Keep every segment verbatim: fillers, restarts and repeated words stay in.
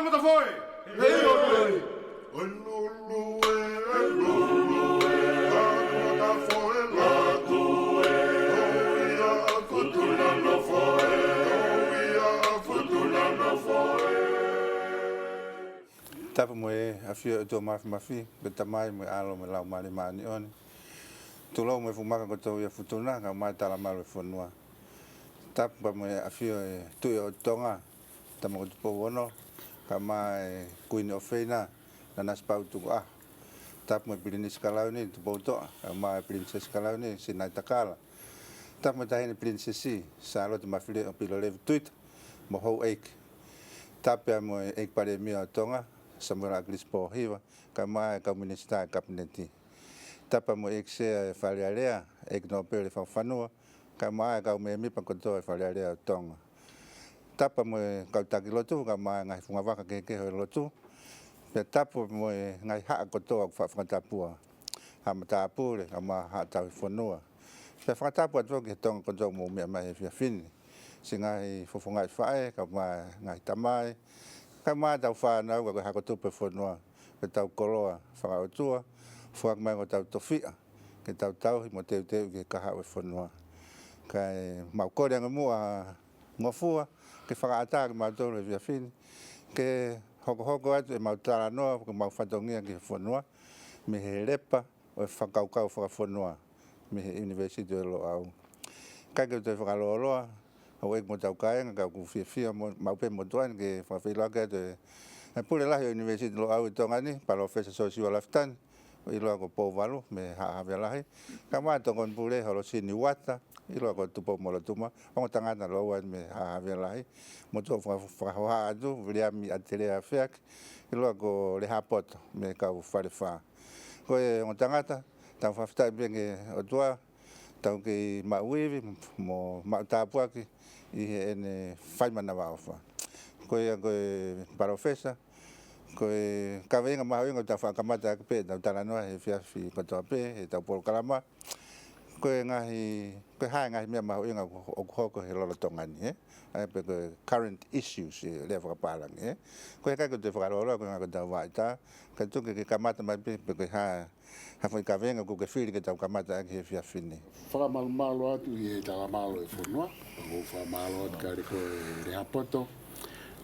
Matafoe! Hei, oi, oi! Oi, lulu, e, e, lulu, e, a, matafoe, la, tu, e, o, ia, a, futu, la, no, fo, e, o, ia, a, futu, la, no, fo, e. Tapu mo e ʻafio ʻa e ʻOtua Mafimafi, pea Tamai mo e ʻAlo mo e Laumālie Māʻoniʻoni. Tulou mo e fuʻu maka kotoa ia ʻo Futuna, kae ʻumaʻā e talamalu ʻo e fonua. Tapu pea mo e ʻafio ʻa e Tuʻi ʻo Tonga, Tama ko Tupou Ono, kae ʻumaʻā e Kuini ʻofeina, Nanasipauʻu Tukuʻaho. Tapu mo e Pilinisi Kalauni, Tupoutoʻa, kae ʻumaʻā e Pilinisesi Kalauni, Sinaitakala. Tapu mo e Taʻahine Pilinisesi, Sālote Mafileʻo Pilolevu Tuita, mo e houʻeiki. Tapu pea mo e ʻEiki Palēmia ʻo Tonga, Samuela ʻAkilisi Pōhiva, kae ʻumaʻā e kau minisitā ʻo e Kapineti. Tapu pea mo e ʻEiki Sea ʻo e Fale Alea, ʻEiki Nōpele Fakafanua, kae ʻumaʻā e kau mēmipa kotoa ʻo e Fale Alea ʻo Tonga. Tapu pea mo e kau taki lotu, kae ʻumaʻā e ngaahi fungavaka kehekehe ʻo e lotu. Pea tapu pea mo e ngaahi haʻa kotoa ʻoku faʻa fakatapua. Haʻa matāpule, kae ʻumaʻā e haʻa tauhi fonua. Pea fakatapu atu ki he Tonga kotoa ʻoku mou meʻa mai he efiafi ni. Siʻi ngaahi fofongaʻi faʻē, kae ʻumaʻā e ngaahi tamai, kae ʻumaʻā ʻetau fānau, ka ko e hako tupu ʻo e fonua, pea tau koloa fakaʻotua, foaki mai hotau tofiʻa, ke tau tauhi mo teuteu ki he kahaʻu ʻo e fonua. Kae mau kole ange muʻa ha ngofua, ke fakaʻatā kimautolu he efiafi ni, ke hokohoko atu ʻemau talanoa, ko ʻemau fatongia ki he fonua, mei he lepa ʻo e fakakaukau fakafonua mei he ʻUnivēsiti ʻo Loʻau. ʻIkai ke u toe fakalōloa, houʻeiki mo hotau kāinga, ka ʻoku ou fiefia mo, maʻu pē motuʻa ni ke fakafeʻiloaki atu e, e pule lahi ʻo e ʻUnivēsiti Loʻau ʻi Tonga ni, Palōfesa Siosiua Lafitani, ʻo ʻiloa ko Pouvalu mei Haʻa Havea Lahi, kae ʻumaʻā e tokoni pule Holosini Uata, ʻiloa ko Tupou Molotuma, ongo tangata lōua mei Haʻa Havea Lahi, motuʻa faka-, fakahohaʻa atu, Viliami ʻAtelea Afeaki, ʻiloa ko Lehapoto mei he kau Falefā. Ko e ongo tangata, tau fakafetaʻi pē ki he ʻOtua, tau kei maʻu ivi mo maʻu tāpuaki ʻi heʻene fai manavaʻofa. Ko ia ko e Palōfesa, ko e kaveinga mahuʻinga ʻoku tau faʻa kamata ʻaki pē ʻetau talanoa he efiafi kotoa pē, heʻetau polokalama. Ko e ngaahi, ko e hā e ngaahi meʻa mahuʻinga ʻoku, ʻoku hoko he lolotonga ni, ē? ʻA ia pe ko e current issues ʻi he lea fakapālangi, ē? Ko e ʻikai ke u toe fakalōloa, ko e ʻuhinga ko ʻetau vaʻa ʻita, kae tuku ke ke kamata mai pē, pe ko e hā ha foʻi kaveinga ʻoku ke fili ke tau kamata ʻaki he efiafi ni. Fakamalumalu atu ʻi he talamalu ʻo e fonua, pea ʻoku ou fakamālō atu kiate koe Lehapoto,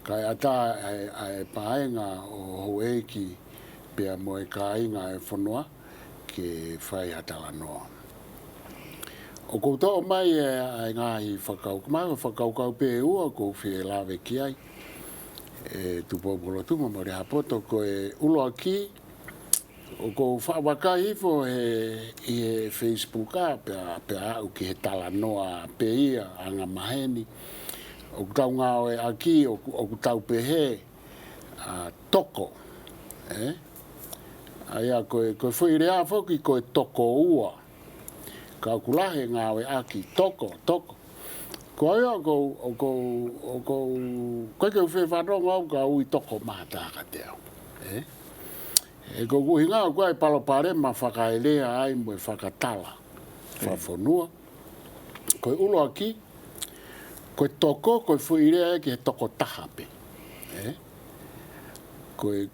kae ʻatā ʻa e, ʻa e paenga ʻo houʻeiki pea mo e kāinga ʻo e fonua ke fai ha talanoa. ʻOku ou toʻo mai e, ʻa e ngaahi fakakau-, ma-, fakakaukau pē ʻe ua ʻoku ou fie lave ki ai, ʻe Tupou Molotuma mo Lehapoto, ko e ʻuluaki, ʻoku ou faʻa vakai hifo he, ʻi he Facebook ʻa, pea, pea aʻu ki he talanoa pē ia angamaheni. ʻOku tau ngāueʻaki, ʻoku, ʻoku tau pehē, ʻa, toko, ē? ʻA ia ko e, ko e foʻi lea foki ko e toko ua. Ka ʻoku lahi e ngāueʻaki, toko, toko. Ko ia ʻoku ou, ʻoku ou, ʻoku ou, ʻikai ke u fie fanongo au ka ui toko mata kiate au. Ē? He ko ʻeku ʻuhinga ʻoku ʻi ai e palopalema fakaelea ai mo e fakatala fakafonua. Ko e ʻuluaki, ko e toko, ko e foʻi lea ia ki he toko taha pē. Ē? Ko e,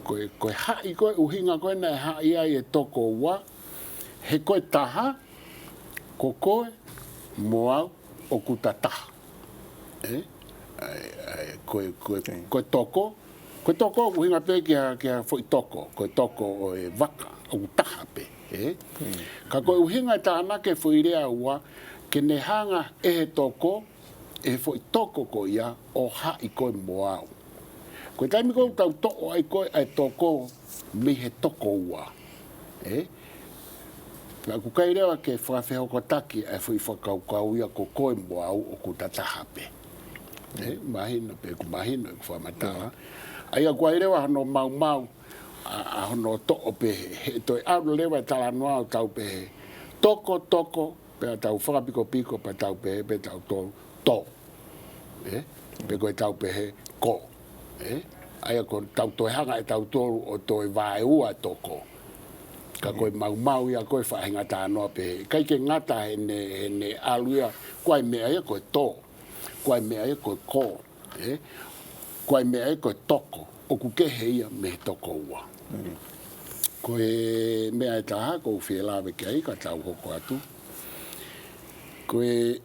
ko e, ko e haʻi ko ē, ʻuhinga ko ē naʻe haʻi ai e toko ua, he ko e taha, ko koe mo au ʻoku ta taha. Ē? ʻA ia, ʻa ia, ko e, ko e, ko e toko, ko e toko ʻoku ʻuhinga pē ki ha, ki ha foʻi toko, ko e toko ʻo e vaka, ʻoku taha pē, ē? Ka ko e ʻuhinga e tānaki e foʻi lea ua, ke ne hanga ʻe he toko, ʻe he foʻi toko ko ia, ʻo haʻi koe mo au. Ko e taimi ko ē ʻoku tau toʻo ai ko ē ʻa e toko mei he toko ua. Ē? Pea ʻoku ʻikai leva ke fakafehokotaki ʻa e foʻi fakakaukau ia ko koe mo au ʻoku ta taha pē. Ē? Mahino pē, ʻoku mahino ʻeku fakamatala. ʻA ia ʻoku ʻi ai leva hono maumau, ʻa, ʻa hono toʻo pehē, he toe ʻalu leva e talanoa ʻo tau pehē, toko, toko, pea tau fakapikopiko, pea tau pehē, pea tau tolu, to. Ē? Pe ko e tau pehē, ko. Ē? ʻA ia ko ʻetau toe hanga ʻe tautolu ʻo toe vaeua toko. Ka ko e maumau ia ko e faʻahinga talanoa pehē. ʻIkai ke ngata heʻene, heʻene ʻalu ia, ko e meʻa ia ko e to. Ko e meʻa ia ko e ko. Ē? Ko e meʻa ia ko e toko. ʻoku kehe ia mei he toko ua. Ko e meʻa ʻe taha ʻoku ou fie lave ki ai ka tau hoko atu. Ko e,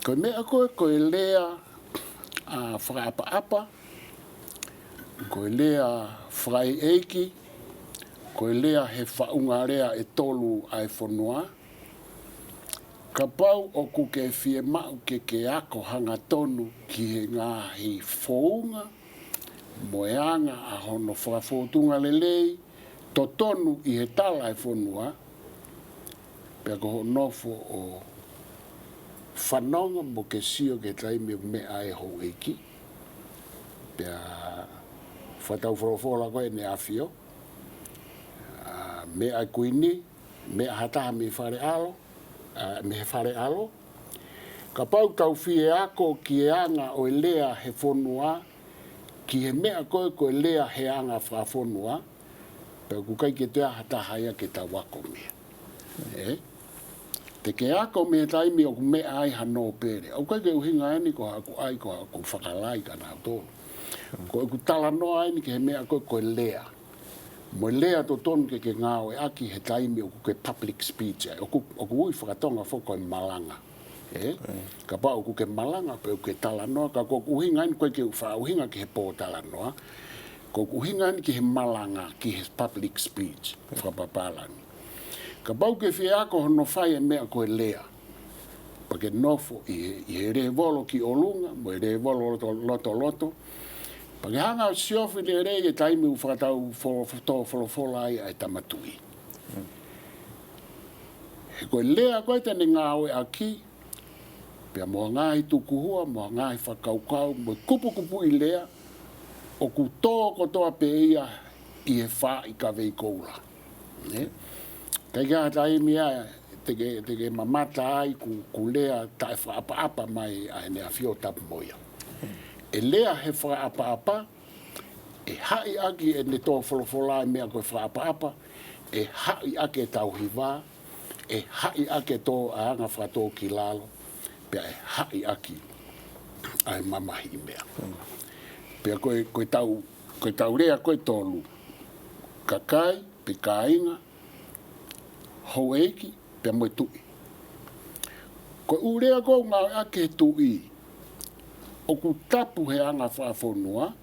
ko e meʻa ko ē, ko e lea ʻa fakaʻapaʻapa, ko e lea fakaʻeiʻeiki, ko e lea he faʻunga lea ʻe tolu ʻa e fonua. Kapau ʻoku ke fiemaʻu ke ke ako hangatonu ki he ngaahi founga mo e anga ʻa hono fakafōtunga lelei totonu ʻi he tala ʻa e fonua, pea ko hoʻo nofo ʻo fanongo mo ke sio ki he taimi ʻoku meʻa ai e houʻeiki, pea fakataufolofola ko ē ʻEne ʻAfio, ʻa, meʻa e Kuini, meʻa ha taha mei Fale ʻAlo, ʻa, mei he Fale ʻAlo. Kapau ʻoku tau fie ako ki he anga ʻo e lea he fonua, ki he meʻa ko ē ko e lea he anga fakafonua, pea ʻoku ʻikai ke toe ʻi ai ha taha ia ke tau ako mei ai. Ē? Te ke ako mei he taimi ʻoku meʻa ai ha nōpele. ʻOku ʻikai ke ʻuhinga eni ko haʻaku ʻai, ko haʻaku fakalai kia nautolu. Ko ʻeku talanoa eni ki he meʻa ko ē ko e lea. Mo e lea totonu ke ke ngāueʻaki he taimi ʻoku ke public speech ai. ʻOku, ʻoku ui fakatonga foki ko e malanga. Ē? Kapau ʻoku ke malanga pe ʻoku ke talanoa, ka ko ʻeku ʻuhinga eni, ʻoku ʻikai ke u faʻa ʻuhinga ki he pōtalanoa. Ko ʻeku ʻuhinga eni ki he malanga, ki he public speech, fakapapālangi. Kapau ʻoku ke fie ako hono fai e meʻa ko e lea, pea ke nofo ʻi he, ʻi he lēvolo ki ʻolunga, mo e lēvolo loto, loto, loto. Pea ke hanga ʻo siofi lelei e taimi ʻoku fakatau fo-, fo-, tō folofola ai ʻa e Tama Tuʻi. He ko e lea ko ē te ne ngāueʻaki, pea mo e ngaahi tukuhua, mo e ngaahi fakakaukau, mo e kupukupuʻi lea, ʻoku tō kotoa pē ia ʻi he faaʻi kavei koula. Ē? ʻIkai ke ʻi ai ha taimi ia te ke, te ke mamata ai ʻoku, ʻoku lea taʻefakaʻapaʻapa mai ʻa ʻEne ʻAfio, tapu mo ia. ʻE lea he fakaʻapaʻapa, ʻe haʻi ʻaki ʻene tō folofola e meʻa ko e fakaʻapaʻapa, ʻe haʻi ʻaki e tauhi vā, ʻe haʻi ʻaki e tō ʻa e anga fakatōkilalo, pea ʻe haʻi ʻaki ʻa e mamahiʻi meʻa. Pea ko e, ko e tau, ko e tau lea ko ē tolu, kakai, pe kāinga, houʻeiki, pea mo e tuʻi. Ko e ʻū lea ko ē ʻoku ngāueʻaki he tuʻi, ʻoku tapu he anga fakafonua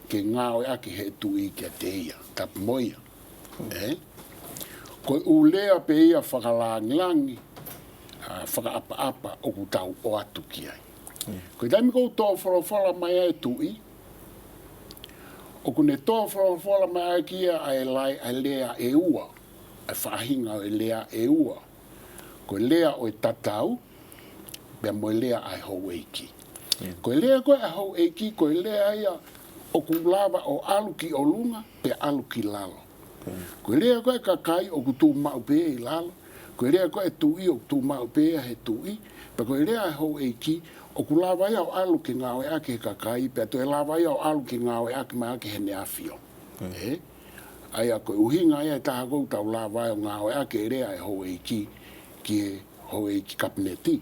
ke ngāueʻaki he tuʻi kiate ia, tapu mo ia. Ē? Ko e ʻū lea pē ia fakalāngilangi, ʻa, fakaʻapaʻapa ʻoku tau ʻoatu ki ai. Ko e taimi ʻoku tō folofola mai ai e tuʻi, ʻoku ne tō folofola mai ʻaki ia ʻa e lai, ʻa e lea ʻe ua, ʻa e faʻahinga ʻo e lea ʻe ua. Ko e lea ʻo e tatau, pea mo e lea ʻa e houʻeiki. Ko e lea ko ē ʻa e houʻeiki, ko e lea ia ʻoku lava ʻo ʻalu ki ʻolunga, pea ʻalu ki lalo. Ko e lea ko ē ʻa e kakai ʻoku tuʻumaʻu pē ʻi lalo. Ko e lea ko ē ʻa e tuʻi ʻoku tuʻumaʻu pē ia he tuʻi. Pea ko e lea ʻa e houʻeiki ʻoku lava ia ʻo ʻalu ke ngāueʻaki he kakai, pea toe lava ia ʻo ʻalu ke ngāueʻaki mai ʻaki ʻe heʻene ʻAfio. Ē? ʻA ia ko e ʻuhinga ia ʻe taha ʻoku tau lava ai ʻo ngāueʻaki e lea ʻa e houʻeiki ki he houʻeiki kapineti.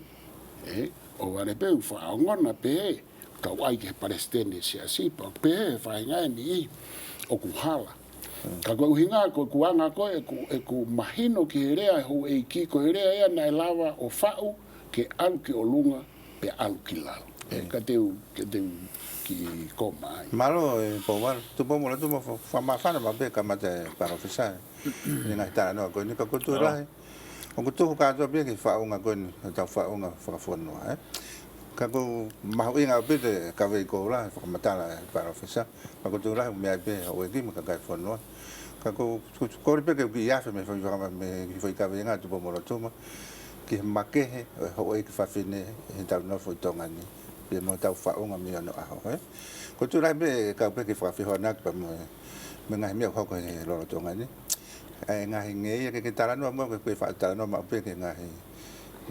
Ē? ʻO vale pē ʻoku faʻa ongona pē ʻe tau ʻai ki he palesiteni ʻo e siasi, pea pehē ʻe he faʻahinga ʻe niʻihi ʻoku hala. Ka ko e ʻuhinga ko ʻeku anga ko ē ʻeku, ʻeku mahino ki he lea ʻa e houʻeiki, ko e lea ia naʻe lava ʻo faʻu ke ʻalu ki ʻolunga pea ʻalu ki lalo. Ē, ka te u, ka te u kiʻi koma ai. Mālō ē Pouvalu, Tupou Molotuma, fa-, fakamāfana maʻu pē e kamata e palōfesa ʻi he ngaahi talanoa ko eni, ka ʻoku ou tui lahi ʻoku tuhu kātoa pē ia ki he faʻunga ko eni, ʻetau faʻunga fakafonua, ē. Ka ʻoku mahuʻinga ʻaupito e kavei koula, fakamatala e palōfesa. Ka ʻoku ou tui lahi ʻoku meʻa ai pē houʻeiki mo e kakai e fonua. Ka ʻoku ou, ʻoku ou kole pē ke u kiʻi afe mei he foʻi fakama-, mei he foʻi kaveinga ʻa Tupou Molotuma ki he makehe ʻo e houʻeiki fafine ʻi heʻetau nofo ʻi Tonga ni, pea mo ʻetau faʻunga mei onoʻaho, ē. ʻOku ou tui lahi pē ʻe kau pē ke fakafehoanaki pea mo e, mo e ngaahi meʻa ʻoku hoko he lolotonga ni. ʻA e ngaahi ngeia ke ke talanoa mo ke, ke faʻa talanoa maʻu pē ki he ngaahi,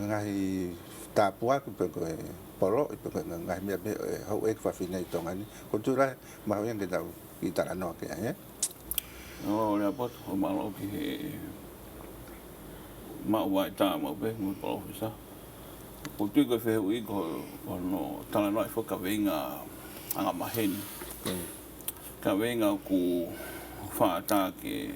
ngaahi tāpuaki pe ko e poloʻi pe ko e ngaahi meʻa pē ʻo e houʻeiki fafine ʻi Tonga ni. ʻOku ou tui lahi mahuʻinga ke tau kiʻi talanoa ki ai, ē? ʻIo, Lehaapoto, ʻoku mālō ki he maʻu ʻa e tā maʻu pē mo e palōfesa. ʻOku ou tui ko e fehuʻi ko hono talanoaʻi foki e kaveinga angamaheni. Kaveinga ʻoku fakaʻatā ke,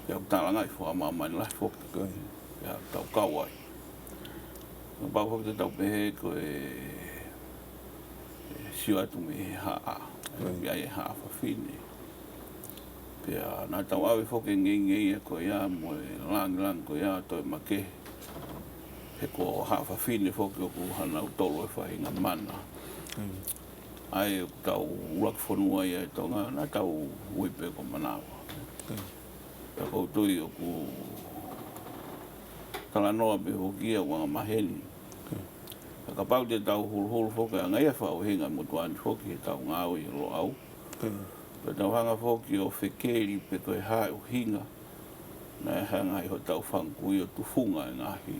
ke ʻoku tālangaʻi fakamāmani lahi foki. Ko ia. Pea tau kau ai. Kapau foki te tau pehē ko e, e sio atu mei he haʻa. Ko ia. Pea ʻi he haʻa fafine. Pea naʻa tau ʻave foki e ngeingei ia ko ia mo e langilangi ko ia ʻo toe makehe. He ko haʻa fafine foki ʻoku ʻi ai hanautolu e faʻahinga mana. Ko ia. ʻA ia ʻoku tau ʻuluaki fonua ia ʻi Tonga, naʻa tau ui pē ko Manava. Ko ia. Pea ʻoku ou tui ʻoku talanoa pē foki ia ʻoku angamaheni. Ko ia. Pea kapau te tau huluhulu foki ʻa e ngaahi fakaʻuhinga motuʻa ni foki he tau ngāue ʻi Loʻau. Ko ia. Pea tau hanga foki ʻo fekeli pe ko e hā e ʻuhinga naʻe hanga ʻe hotau fanga kui ʻo tufunga e ngaahi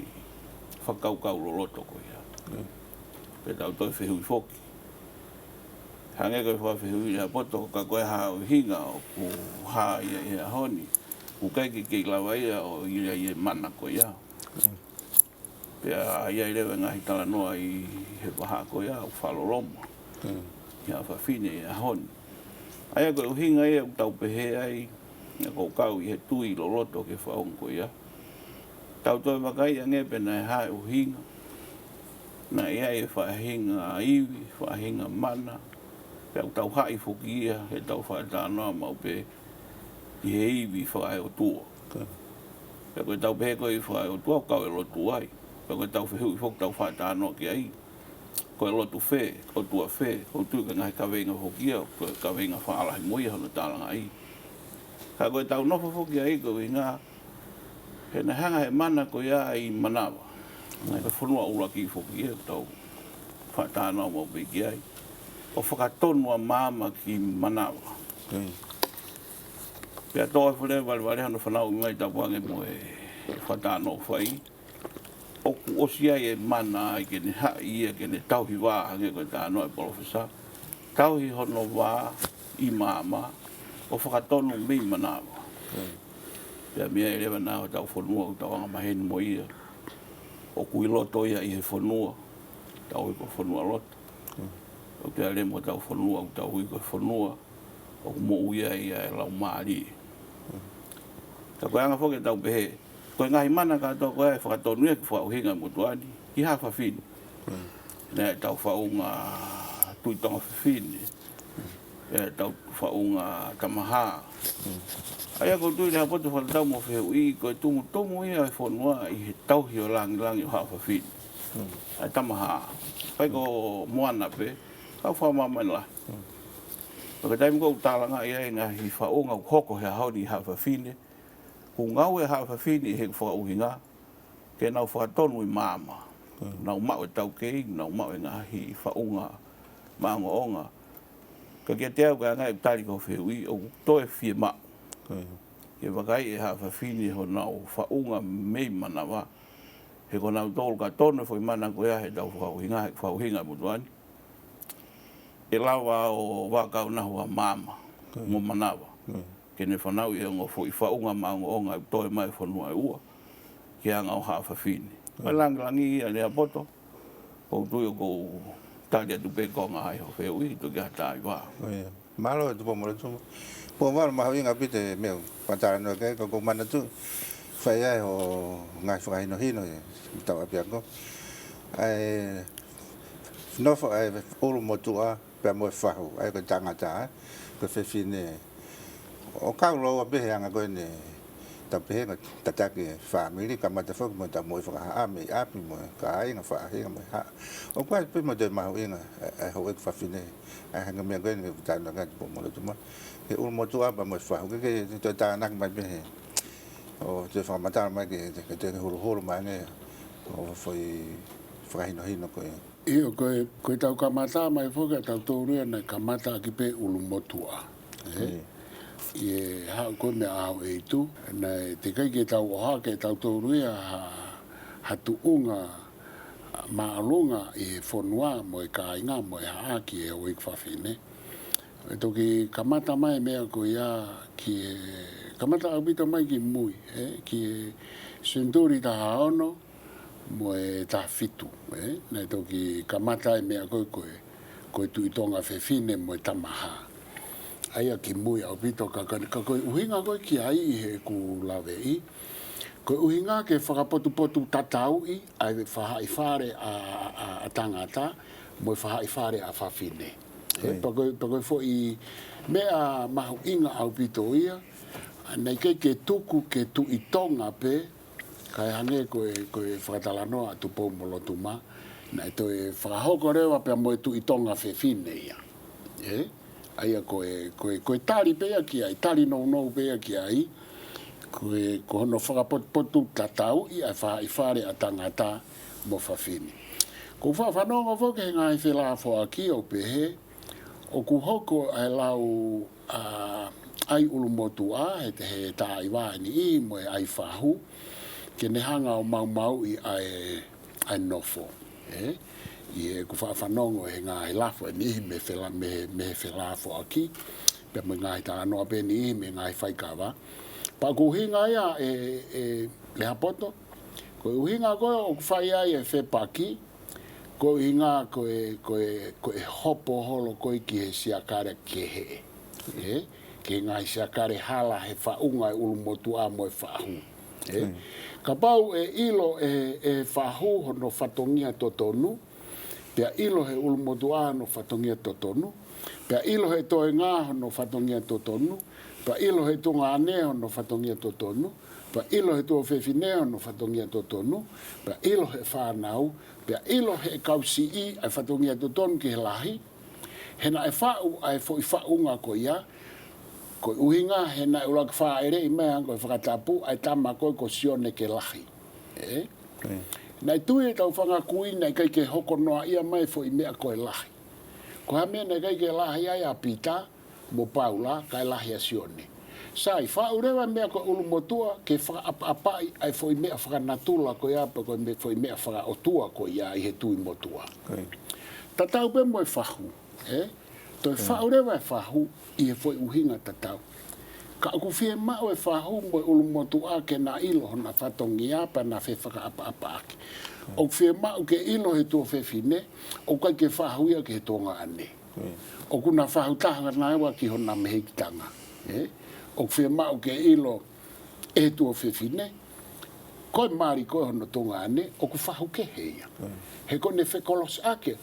fakakaukau loloto ko ia. Ko ia. Pea tau toe fehuʻi foki. Hangē ko e fakafehuʻi ʻa Poto, ka ko e hā e ʻuhinga ʻoku hā ia ʻi he ʻaho ni, ʻoku ʻikai ke kei lava ia ʻo ʻilo ʻa e mana ko ia. Pea ʻi ai leva e ngaahi talanoa ʻi he vahaʻa ko ia ʻoku fakaloloma. Ko ia. ʻI he haʻa fafine ʻi he ʻaho ni. ʻA ia ko e ʻuhinga ia ʻoku tau pehē ai, naʻa ʻoku kau ʻi he tui loloto ki he faʻunga ko ia. Tau toe vakai ange pe naʻe hā e ʻuhinga. Naʻe ʻi ai e faʻahinga ivi, faʻahinga mana. Pea ʻoku tau haʻi foki ia, he tau fakatalanoa maʻu pē ʻi he ivi fakaeʻotua. Ko ia. Pea ko e tau pehē ko e ivi fakaeʻotua, ʻoku kau e lotu ai. Pea ko e tau fehuʻi foki tau fakatalanoa ki ai. Ko e lotu fē, ʻotua fē, ʻoku ou tui ko e ngaahi kaveinga foki ia, ko e kaveinga fakalahi mo ia hono tālangaʻi. Ka ko e tau nofo foki ai ko e ʻuhinga, he naʻe hanga he mana ko ia ʻi Manava. Naʻe ko e fonua ʻuluaki foki ia ʻoku tau fakatalanoa maʻu pē ki ai. ʻO fakatonu ʻa Maama ki Manava. Ko ia. Pea tō e fale valevale hono fanauʻi mai tapu ange mo e fakatalanoa fai. ʻOku ʻosi ʻi ai e mana ai ke ne haʻi ia ke ne tauhi vā hangē ko e talanoa ʻa e palōfesa. Tauhi hono vā ʻi Maama ʻo fakatonu mei Manava. Ko ia. Pea meʻa ʻi leva naʻa hotau fonua ʻoku tau angamaheni mo ia. ʻOku ʻi loto ia ʻi he fonua. Tau ui ko e fonualoto. Ko ia. ʻOku ʻi ai leva mo hotau fonua ʻoku tau ui ko e fonua ʻoku moʻui ai ʻa e laumālie. Ko ia. Ka ko e anga foki ʻetau pehē, ko e ngaahi mana kātoa ko ia ʻe fakatonu ia ki he fakaʻuhinga motuʻa ni, ki he haʻa fafine. Ko ia. Naʻe ʻetau faʻunga Tuʻi Tonga Fefine. ʻEtau faʻunga Tamahā. Ko ia. ʻA ia ʻoku ou tui leva Poto fakatatau mo e fehuʻi, ko e tumutumu ia e fonua ʻi he tauhi ʻo langilangi ʻo haʻa fafine. Ko ia. ʻA e Tamahā. ʻIkai ko Moana pē, kau fakamāmani lahi. Ko ia. Pea ko e taimi ko ē ʻoku tālangaʻi ai e ngaahi faʻunga ʻoku hoko he ʻaho ni ʻi haʻa fafine. ʻOku ngāue haʻa fafine ʻi he fakaʻuhinga ke nau fakatonu ʻi Maama. Ko ia. Nau maʻu e taukei, nau maʻu e ngaahi faʻunga maʻongoʻonga. Ka kiate au ka ngai tali ko e fehuʻi ʻoku toe fiemaʻu. Ko ia. Ke vakai e haʻa fafine honau faʻunga mei Manava. He ko nautolu ka tonu e foʻi mana ko ia he tau fakaʻuhinga, he fakaʻuhinga motuʻa ni. ʻE lava ʻo vakau nahu ʻa Maama. Ko ia. Mo Manava. Ko ia. Ke ne fanauʻi e ongo foʻi faʻunga maʻongoʻonga ʻoku toe mai fonua ʻe ua. Ki he anga ʻo haʻa fafine. Ko ia. Ko e langilangi ia leva Poto. ʻOku ou tui ʻoku ou tali atu pē ko e ngaahi hoʻo fehuʻi, toki ʻatā ʻi vā. Ko ia. Mālō e Tupoumolotuma. Pō mālō mahuʻinga ʻaupito e meʻa ʻoku fakatalanoa ki ai, ka ʻoku ou manatu, fai ai hoʻo ngaahi fakahinohino ʻi he tau ʻapiako. ʻA e nofo ʻa e ʻulumotuʻa, pea mo e fahu, ʻa ia ko e tangata, ē, ko e fefine. ʻOku kau lōua pē he anga ko eni, tau pehē ko e tataki e fāmili, kamata foki mo e tau moʻui fakahaʻa mei ʻapi mo e kāinga, faʻahinga mo e haʻa. ʻOku ʻi ai pē mo e toe mahuʻinga, ʻa e, ʻa e houʻeiki fafine, ʻa e hangē ko e meʻa ko eni, ʻoku talanoa ki ai Tupoumolotuma. He ʻulumotuʻa pea mo e fahu, ke, ke toe tānaki mai pē he. ʻO toe fakamatala mai ke, ke, ke toe huluhulu mai ange, ʻo foʻi fakahinohino ko ē. ʻIo, ko e, ko e tau kamata mai foki ʻa tautolu ia naʻe kamata ʻaki pē ʻulumotuʻa. Ē? ʻIo. ʻI he haʻu ko ē mei he ʻaho ʻeitu, naʻe teʻeki ai ke tau ʻohake ʻe tautolu ia ha, ha tuʻunga māʻolunga ʻi he fonua mo e kāinga mo e haʻa ki he houʻeiki fafine. ʻE toki kamata mai e meʻa ko ia ki he, kamata ʻaupito mai ki mui, ē, ki he senituli taha ono, mo e taha fitu, ē? Naʻe toki kamata e meʻa ko ē ko e, ko e Tuʻi Tonga Fefine mo e Tamahā. ʻA ia ki mui ʻaupito ka, ka, ka ko e ʻuhinga ko ē ki ai ʻi heʻeku laveʻi. Ko e ʻuhinga ke fakapotupotutatauʻi ʻa e fahaʻi fale ʻa, ʻa, ʻa tangata mo e fahaʻi fale ʻa fafine. Ē, pea ko e, pea ko e foʻi meʻa mahuʻinga ʻaupito ia, naʻe ʻikai ke tuku ke Tuʻi Tonga pē, kae hangē ko e, ko e fakatalanoa ʻa Tupou mo Lotuma, naʻe toe fakahoko leva pea mo e Tuʻi Tonga fefine ia. Ē? ʻA ia ko e, ko e, ko e tali pē ia ki ai, tali nounou pē ia ki ai, ko e, ko hono fakapotupotutatauʻi ʻa e fahaʻi fale ʻa tangata mo fafine. ʻOku ou faʻa fanongo foki he ngaahi felāfoaki ʻo pehē, ʻoku hoko ʻa e lau ʻa, ʻai ʻulumotuʻa, he, he taʻaivā ʻe niʻihi mo e ʻai fahu, ke ne hanga ʻo maumauʻi ʻa e, ʻa e nofo. Ē? ʻI heʻeku faʻa fanongo he ngaahi lafo ʻe niʻihi mei he fela-, mei he, mei he felāfoaki, pea mo e ngaahi talanoa pē ʻe niʻihi mei he ngaahi faikava. Pea ko e ʻuhinga ia ē, ē, Lehaapoto, ko e ʻuhinga ko ē ʻoku fai ai e fepaki, ko e ʻuhinga ko e, ko e, ko e hopo holo ko ē ki he siakale kehe. Ē? Ki he ngaahi siakale hala he faʻunga e ʻulumotuʻa mo e fahu. Ē? Kapau ʻe ʻilo ʻe, ʻe he fahu hono fatongia totonu, pea ʻilo ʻe he ʻulumotuʻa hono fatongia totonu, pea ʻilo ʻe he toenga hono fatongia totonu, pea ʻilo ʻe he tuongaʻane hono fatongia totonu, pea ʻilo ʻe he tuofefine hono fatongia totonu, pea ʻilo ʻe he fānau, pea ʻilo ʻe he kau siʻi ʻa e fatongia totonu ki he lahi, he naʻe faʻu ʻa e foʻi faʻunga ko ia, ko e ʻuhinga he naʻe ʻuluaki fāʻeleʻi mai ange ko e fakatapu ʻa e tama ko ē ko Sione ke lahi. Ē? Naʻe tui ʻetau fanga kui naʻe ʻikai ke hoko noaʻia mai foʻi meʻa ko e lahi. Ko e hā e meʻa naʻe ʻikai ke lahi ai ʻa Pita mo Paula, kae lahi ʻa Sione. Sai, faʻu leva e meʻa ko e ʻulumotuʻa ke fakaʻapaʻapaʻi ʻa e foʻi meʻa fakanatula ko ia, pe ko e me-, foʻi meʻa fakaʻotua ko ia ʻi he tui motuʻa. Tatau pē mo e fahu, ē? Toe faʻu leva e fahu ʻi he foʻi ʻuhinga tatau. Ka ʻoku fiemaʻu e fahu mo e ʻulumotuʻa ke na ʻilo hona fatongia pea na fefakaʻapaʻapaʻaki. ʻOku fiemaʻu ke ʻilo ʻe he tuofefine, ʻoku ʻikai ke fahu ia ki he tuongaʻane. ʻOku na fahu taha naua ki hona mehikitanga. Ē? ʻOku fiemaʻu ke ʻilo ʻe he tuofefine, ko e mali ko ē hono tuongaʻane, ʻoku fahu kehe ia. He ko ʻene fekolosiʻaki,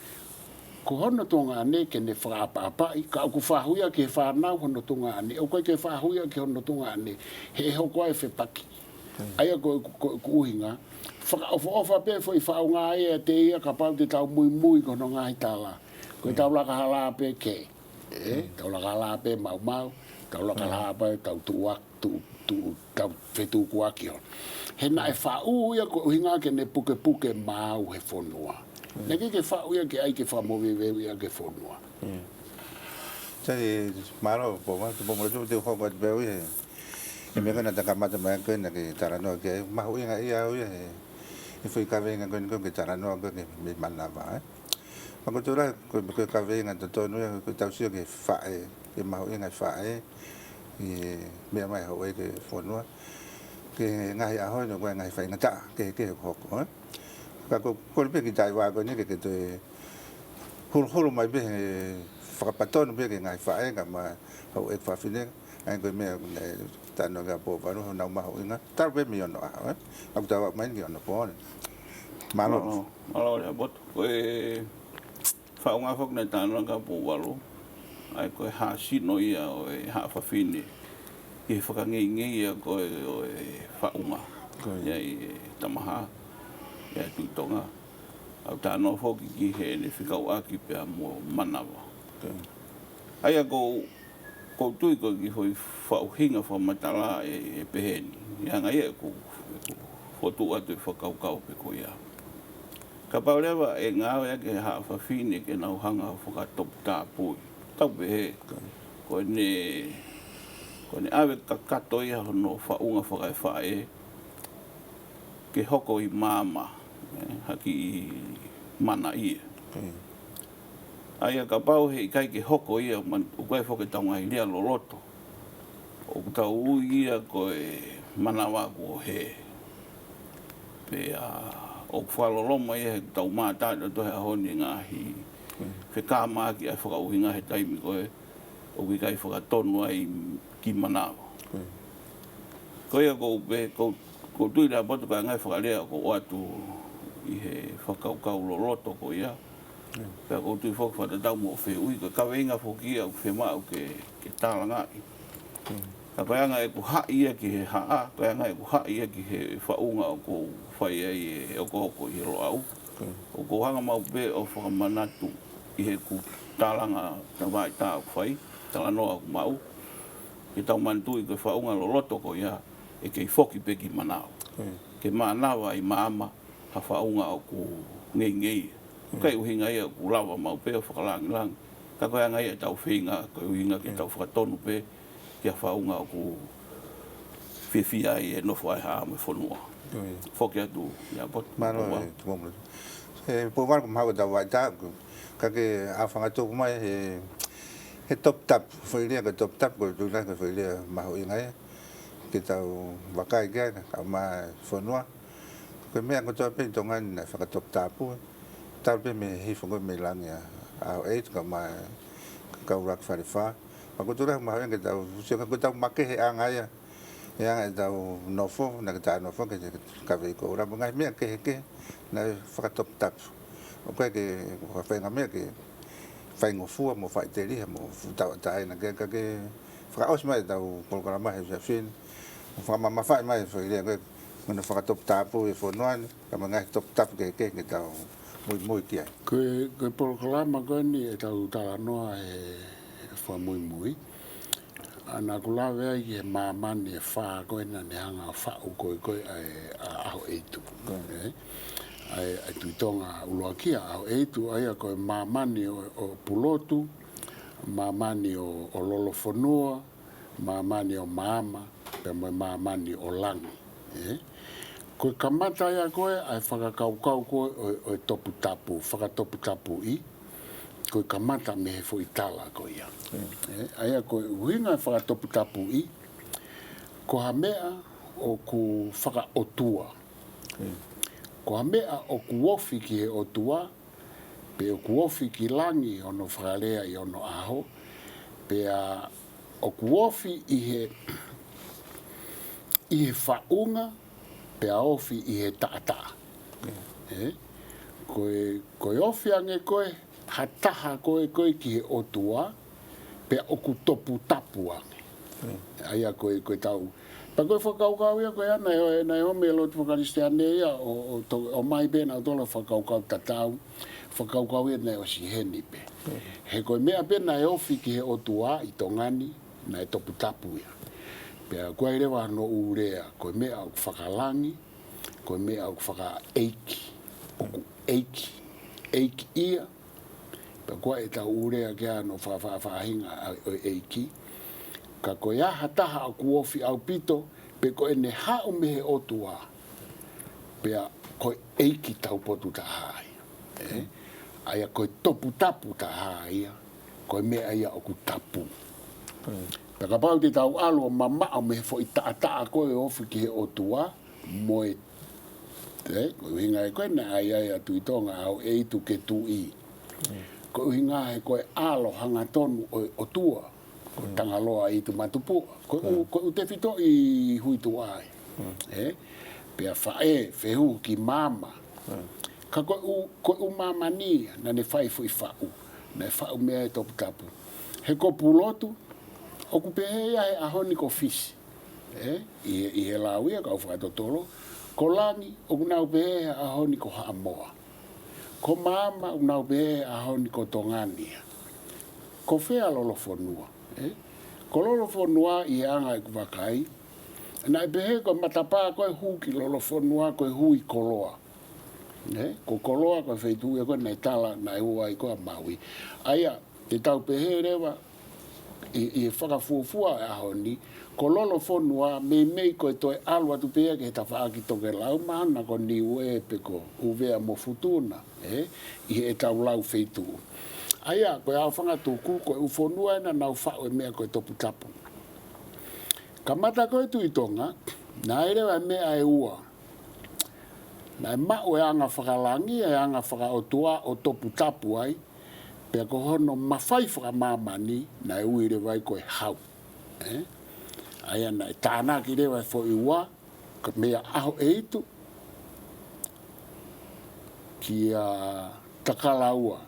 ko hono tuongaʻane ke ne fakaʻapaʻapaʻi, ka ʻoku fahu ia ki he fānau hono tuongaʻane, ʻoku ʻikai ke fahu ia ki hono tuongaʻane, he ʻe hoko ai e fepaki. ʻA ia ko, ko, ko e ʻuhinga, fakaʻofoʻofa pē foʻi faʻunga ia ʻiate ia kapau te tau muimui ki hono ngaahi tala. Ko e tau laka hala pē kē. Ē, tau laka hala pē maumau, tau laka hala pē tau tuʻuaki, tuʻu, tuʻu, tau fetukuaki ʻo. He naʻe faʻu ia ko e ʻuhinga ke ne pukepuke maau he fonua. Naʻe ʻikai ke faʻu ia ke ʻai ke fakamoveuveuʻi ʻaki e fonua. Sai, mālō, Pouvalu, Tupou mo Lotuma, te u hoko atu pē au ia he, he meʻa ko ē naʻa ta kamata mai ko ē naʻa ke talanoa ki ai, mahuʻinga ia au ia he, he foʻi kaveinga ko eni ko ē ke talanoa ko ē ki he meʻi manava, ē. Pea ko e tula, ko e, ko e kaveinga totonu ia, ko e tau sio ki he faʻē, ki he mahuʻinga e faʻē, ʻi he meʻa mai houʻeiki e fonua, ki he ngaahi ʻaho ni, ko e ngaahi faingataʻa kehekehe ʻoku hoko, ē. Ka ko, ko e pē kiʻi taʻaivā ko eni ke, ke toe huluhulu mai pē he fakapatonu pē ki he ngaahi faʻē kae ʻumaʻā houʻeiki fafine, ʻa ia ko e meʻa naʻe talanoa ki ai ʻa Pouvalu, honau mahuʻinga, talu pē mei onoʻaho, ē. ʻOku tau aʻu mai ki onopooni. Mālō. Mālō, mālō Lehaapoto. Ko e faʻunga foki naʻe talanoa ki ai ʻa Pouvalu, ʻa ia ko e hāsino ia ʻo e haʻa fafine ʻi he fakangeingei ia ko ē ʻo e faʻunga. Ko ia. ʻI ai e Tamahā, ʻi ai e Tuʻi Tonga. ʻOku talanoa foki ki heʻene fekauʻaki pea mo Manava. Ko ia. ʻA ia ko, ʻoku ou tui ko e kiʻi foʻi faʻuhinga fakamatala ʻe, ʻe pehē ni. ʻI he anga ia ʻeku, ʻeku fokotuʻu atu e fakakaukau pē ko ia. Kapau leva ʻe ngāueʻaki e haʻa fafine ke nau hanga ʻo fakatoputapui. Tau pehē, ko ʻene, ko ʻene ʻave kakato ia hono faʻunga fakaefaʻē ke hoko ʻi maama, ē, ha kiʻi mana ia. ʻA ia kapau he ʻikai ke hoko ia, man-, ʻoku ʻi ai foki ʻetau ngaahi lea loloto. ʻOku tau ui ia ko e manava kuo hē. Pea ʻoku fakaloloma ia he tau mātā ʻi loto he ʻaho ni ngaahi fekāmaki ʻa e fakaʻuhinga he taimi ko ē. ʻoku ʻikai fakatonu ai ki manava. Ko ia ʻoku ou pehē, ʻoku ou, ʻoku ou tui Lehaapoto ko e ngaahi fakalea ʻoku ʻoatu ʻi he fakakaukau loloto ko ia. Pea ʻoku ou tui foki fakatatau mo e fehuʻi, ko e kaveinga foki ia ʻoku fiemaʻu ke, ke tālangaʻi. Ka ko e anga ʻeku haʻi ia ki he haʻa, ko e anga ʻeku haʻi ia ki he faʻunga ʻoku ou fai ai e okooko ʻi he Loʻau. ʻOku ou hanga maʻu pē ʻo fakamanatu ʻi heʻeku tālanga tavaʻi tā ʻoku fai, talanoa ʻoku maʻu, ke tau manatuʻi ko e faʻunga loloto ko ia ʻe kei foki pē ki manava. Ke mānava ʻi maama ha faʻunga ʻoku ngeingei. ʻIkai ʻuhinga ia ʻoku lava maʻu pē ʻo fakalangilangi. Ka ko e anga ia ʻetau feinga, ko e ʻuhinga ke tau fakatonu pē ki ha faʻunga ʻoku fiefia ai e nofo ʻa e haʻa mo e fonua. Foki atu Lehaapoto. Mālō e tuku mo. E pō vale ko mahau tau vai tā, ka ke a fanga tupu mai he, he toputapu. Foʻi lea ko e toputapu, ko e tui lahi ko e foʻi lea mahuʻinga ia ke tau vakai ki ai, ka ma fonua. Ko e meʻa kotoa pē ʻi Tonga ni naʻe fakatoputapu. Talu pē mei he hifo ko ē mei langi ʻa, ʻa ʻEitu ka ma ka ʻuluaki Falefā. Ma ko e tui lahi mahuʻinga ke tau, sio ka ko e tau makehe ʻa e anga ia. ʻE anga ʻetau nofo, naʻa ke tā nofo ke te kavei ko ura. Mo e ngaahi meʻa kehekehe naʻe fakatoputapu. ʻOku ʻikai ke, ko e faʻahinga meʻa ke faingofua mo faʻiteliha mo fuʻu tauʻatāina ke, ka ke fakaʻosi mai ʻetau polokalama he efiafi ni. Mo fakamamafaʻi mai e foʻi lea ko ē, mo hono fakatoputapu e fonua ni, ka mo e ngaahi toputapu kehekehe ke tau muimui ki ai. Ko e, ko e polokalama ko eni ʻetau talanoa he fakamuimui. ʻA ia naʻa ku lave ai ki he māmani ʻe fā ko ē naʻa ne hanga ʻo faʻu ko ē ko ē ʻa e, ʻa ʻAhoʻeitu. ʻE? ʻA e, ʻa e Tuʻi Tonga ʻuluaki ʻa ʻAhoʻeitu, ʻa ia ko e māmani ʻo, ʻo Pulotu, māmani ʻo, ʻo Lolofonua, māmani ʻo Maama, pea mo e māmani ʻo Langi. ʻE? Ko e kamata ia ko ē ʻa e fakakaukau ko ē ʻo, ʻo e toputapu, fakatoputapuʻi, ko e kamata mei he foʻi tala ko ia. ʻE, ʻa ia ko e ʻuhinga e fakatoputapuʻi, ko ha meʻa ʻoku fakaʻotua. Ko ha meʻa ʻoku ofi ki he ʻOtua, pe ʻoku ofi ki langi ʻi hono fakalea ʻi onoʻaho, pea ʻoku ofi ʻi he, ʻi he faʻunga, pea ofi ʻi he taʻataʻa. ʻE? Ko e, ko e ofi ange ko ē ha taha ko ē ko ē ki he ʻOtua, pea ʻoku toputapu ange. ʻA ia ko e, ko e tau. Pea ko e fakakaukau ia ko ia naʻe, naʻe ʻomi e lotu faka-Kalisitiane ia ʻo, ʻo to-, ʻomai pē naʻa tau fakakaukau tatau. Fakakaukau ia naʻe ʻosi heni pē. He ko e meʻa pē naʻe ofi ki he ʻOtua ʻi Tonga ni, naʻe toputapu ia. Pea ko e leva hono ʻū lea, ko e meʻa ʻoku fakalangi, ko e meʻa ʻoku fakaʻeiki, ʻoku ʻeiki, ʻeiki ia, pea ko e tau ʻū lea ke ano fa-, fa-, faʻahinga ʻa, ʻo e ʻeiki. Ka ko e hā ha taha ʻoku ofi ʻaupito, pe ko ʻene haʻu mei he ʻOtua, pea ko e ʻeiki taupotu taha ia. ʻE? ʻA ia ko e toputapu taha ia, ko e meʻa ia ʻoku tapu. Pea kapau te tau ʻalu ʻo mamaʻo mei he foʻi taʻataʻa ko ē ofi ki he ʻOtua, mo e, ʻe, ko e ʻuhinga ia ko ē naʻe ʻai ai ʻa Tuʻi Tonga ʻAhoʻeitu ke tuʻi. Ko e ʻuhinga he ko e ʻalo hangatonu ʻo e ʻOtua, ko Tangaloa ʻEitumātupuʻa. Ko e ʻū, ko e ʻū tefitoʻi huituʻa ia. ʻE? Pea faʻē, fehuhu ki Maama. Ka ko e ʻū, ko e ʻū māmani ia, naʻa ne fai foʻi faʻu. Naʻe faʻu mei ai e toputapu. He ko Pulotu, ʻoku pehē ia he ʻaho ni ko Fisi. ʻE, ʻi he, ʻi he lau ia kau fakatotolo, ko Langi, ʻoku nau pehē he ʻaho ni ko Haʻamoa. Ko Maama, ʻoku nau pehē he ʻaho ni ko Tonga ni ia. Ko fē ʻa Lolofonua, ʻe? Ko Lolofonua ʻi he anga ʻeku vakai, naʻe pehē ko e matapā ko ē hū ki Lolofonua, ko e hū ʻi Koloa. ʻE? Ko Koloa, ko e feituʻu ia ko ē naʻe tala, naʻe ō ai ko ē ʻa Maui. ʻA ia, te tau pehē leva, ʻi, ʻi he fakafuofua e ʻaho ni, ko Lolofonua, meimei ko e toe ʻalu atu pē ia ki he tafaʻaki tokelau, mahalo ko Niue pe ko ʻUvea mo Futuna, ʻe, ʻi heʻetau lau feituʻu. ʻA ia, ko e ʻaofangatuku, ko e ʻū fonua ē naʻa nau faʻu e meʻa ko e toputapu. Kamata ko ē Tuʻi Tonga, naʻe leva e meʻa ʻe ua. Naʻe maʻu e anga fakalangi, e anga fakaʻotua ʻo toputapu ai, Pea ko hono mafai fakamāmani naʻe ui leva ai ko e hau. Ē? ʻA ia naʻe tānaki leva e foʻi ua, ka mei ʻAhoʻeitu kia Takalaua,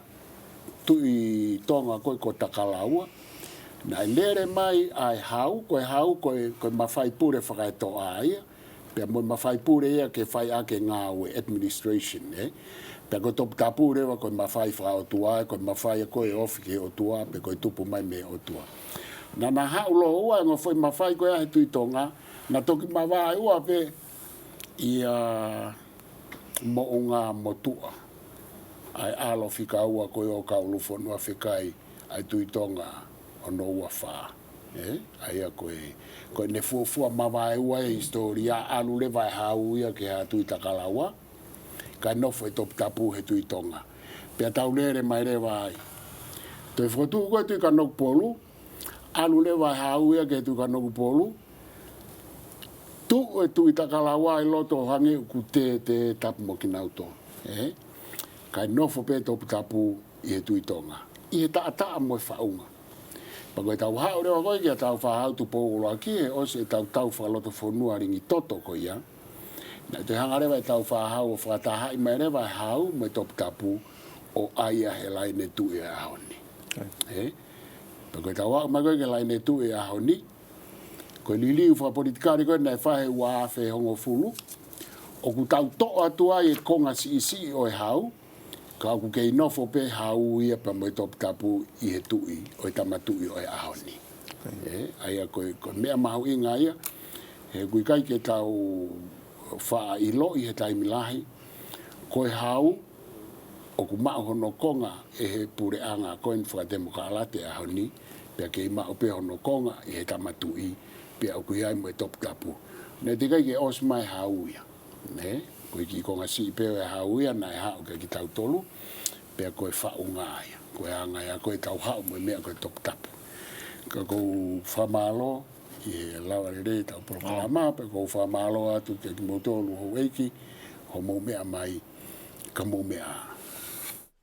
Tuʻi Tonga ko ē ko Takalaua. Naʻe lele mai ʻa e hau, ko e hau ko e, ko e mafai pule fakaetoʻa ia. Pea mo e mafai pule ia ke fai ʻaki e ngāue administration, ē. Pea ko e toputapu leva ko e mafai fakaʻotua, ko e mafai ko e ofi ki he ʻotua, pe ko e tupu mai mei he ʻotua. Naʻa na haʻu lōua e ongo foʻi mafai ko ia he Tuʻi Tonga, na toki mavaeua pē ʻia Moʻunga Motuʻa, ʻa e ʻalo fika ua ko ē ʻo Kaulufonua fekai ʻa e Tuʻi Tonga hono ua fā. Ē, ʻa ia ko e, ko ʻene fuofua mavaeua e hisitōlia, ʻalu leva e hau ia ki he Tuʻi Takalaua, kae nofo e toputapu he Tuʻi Tonga. Pea tau lele mai leva ai. Toe fokotuʻu ko ē Tuʻi Kanokupolu, ʻalu leva e hau ia ki he Tuʻi Kanokupolu, tuʻu e Tuʻi Takalaua ʻi loto hangē ʻoku tētē tapu mo kinautolu. Ē? Kae nofo pē toputapu ʻi he Tuʻi Tonga, ʻi he taʻataʻa mo e faʻunga. Pea ko ʻetau haʻu leva ko ē kia Tāufaʻāhau Tupou ʻUluaki, he ʻosi ʻetau tau fakalotofonua lingi toto ko ia, naʻe toe hanga leva ʻe Tāufaʻāhau ʻo fakatahaʻi mai leva e hau mo e toputapu ʻo ʻai ia he laine tuʻi ʻo e ʻaho ni. Ē? Pea ko ʻetau aʻu mai ko ē ki he laine tuʻi ʻo e ʻaho ni, ko e liliu fakapolitikale ko ē naʻe fai he ua afe hongofulu, ʻoku tau toʻo atu ai e konga siʻisiʻi ʻo e hau, ka ʻoku kei nofo pē hau ia pea mo e toputapu ʻi he tuʻi, ʻo e tama tuʻi ʻo e ʻaho ni. Ē, ʻa ia ko e, ko e meʻa mahuʻinga ia, he ʻoku ʻikai ke tau faʻa ʻiloʻi he taimi lahi, ko e hau, ʻoku maʻu hono konga ʻe he puleʻanga ko eni fakatemokalati ʻaho ni, pea kei maʻu pē hono konga ʻe he tama tuʻi, pea ʻoku ʻi ai mo e toputapu. Naʻe teʻeki ai ke ʻosi mai hau ia. Ē? Ko e kiʻi konga siʻi pē ʻo e hau ia naʻe haʻu kia kitautolu, pea ko e faʻunga ia. Ko e anga ia ko ē ʻetau haʻu mo e meʻa ko e toputapu. Ka ʻoku ou fakamālō ʻi he lava lelei ʻetau polokalama, pea ʻoku ou fakamālō atu kia kimoutolu houʻeiki, hoʻomou meʻa mai, ka mou meʻa ā.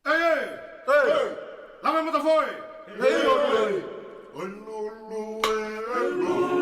Ei, ei! Ei! Ei! Langa mata foe! Ei, ei, ei! Oi, lulu, e, e, lulu.